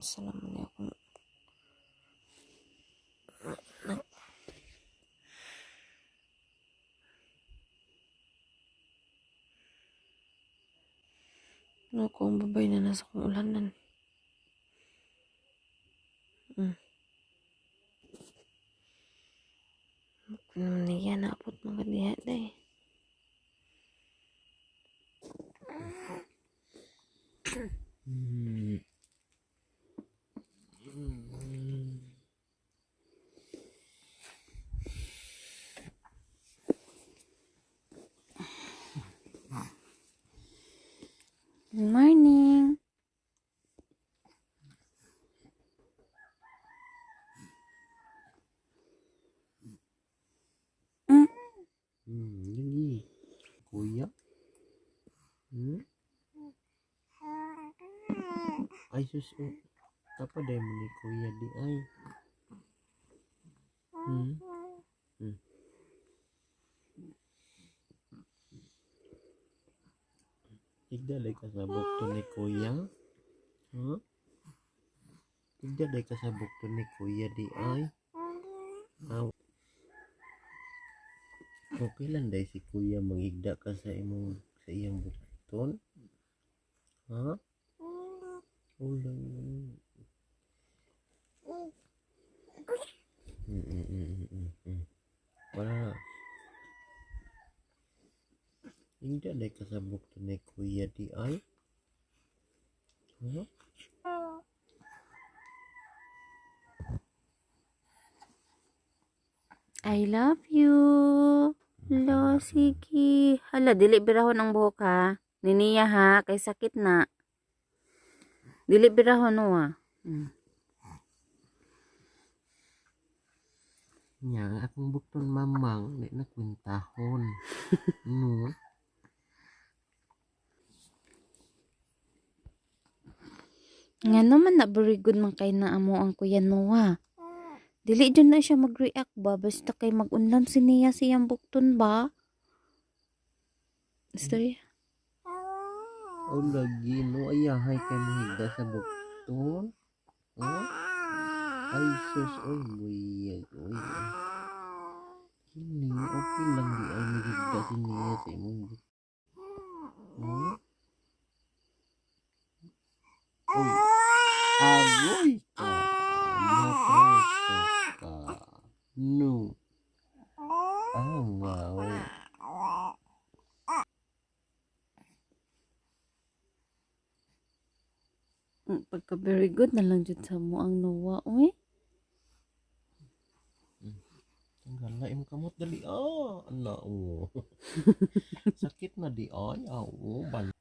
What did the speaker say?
Salamat niya akong anak. Naku, ang babay na nasa kong ulanan. Ako naman niya, naapot mga diha day. Good morning. Lagi. Kuya. Ay, sus. Oh. Tapa dahil mo ni kuya di ay. Igdalay ka sa bukto ni kuya. Huh? Igdalay ka sa bukto ni kuya di ay. Aw. Okay lang dahil si kuya manghigda ka sa imong sa iyang bukton. Ha? Ulang. Wala. Higda dahil ka sa bukton ni kuya di ay. Ha? I love you. Lo, sige. Hala, dili birahon ang buhok ha. Niniya ha, kay sakit na. Dili birahon no ah. Nya, ang akong bukton mamang, di na kwintahon. No? Nga naman na very good man kay na amo ang Kuya Noah. Dili jud na siya mag-react ba basta kay mag-unlam si niya siyang bukton ba? Istorya. O lagi no, ayahay kay mahigda sa bukton. Oh? Ay sus, oy, buyag, oy. Kini, okay lang di ay mahigda si niya sa imong bukton. Oh? Oy, agoy ka, mapreso ka. No. Ah, wow. Pagka very good na lang jud sa mo ang Noah, oy. Tanggal na imong kamot dali ah. Ana oh. Sakit na di ay. Ah, oh, ban.